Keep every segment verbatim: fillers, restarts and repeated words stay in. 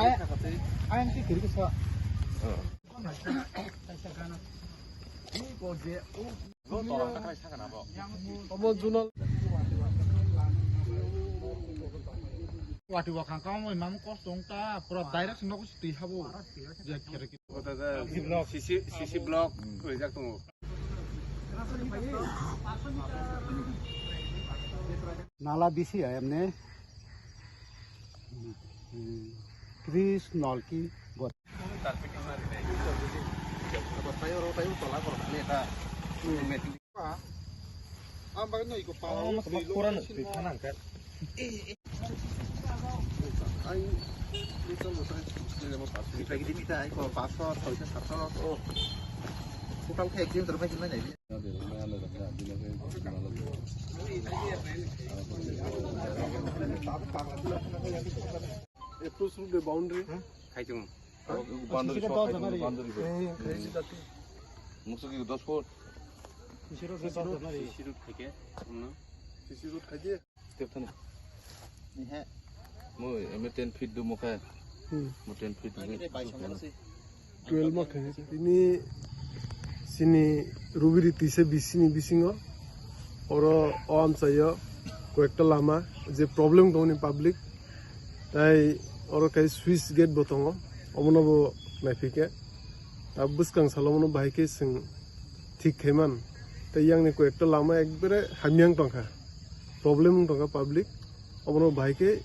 Ayang si kiri sa. Obo junal. Wati wakhang kamo imam kosong ta pura direct nok si twi habo. Je kere ki. C C, C C block rijak tongo. Nala bisi ya emne. Tris nolki bot. Total khe ek kilometer bai hinmai nai. Approach through the boundary. Khai tung. Boundary shot khai tung, boundary shot. Musuki dos foot. C C road khai ke. C C road khai de. Step thani. Mo eme ten feet du mo khe. Hmm. Mo ten feet du. Twelve ma khe. Tini sini rubiri tisa bisini bisingo. Oro o amchaio koyekta lama je problem tongni public. Tai oro kai switch gate bo tongo. Omono bo naiphi khe. Ta bwskang salo mono bahai khe sing thik khaiman. Tai yang ni koyekta lama ekbare hamyang tongkha. Problem wng tongkha public. Obono bahai khe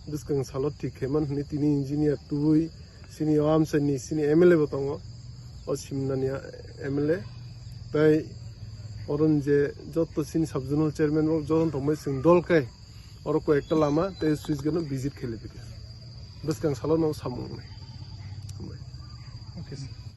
bwskang salo thik khaiman hwnwi tini engineer tubui sini o amchaini sini M L A bo tongo. O Simnani M L A. Tai oron je joto sini sub zonal chairman rok joto tongbai chwng dol kai oro koyekta lama tei switch gate no visit khailai phaikha. Bwskang salo no samung nai. Okay, sir.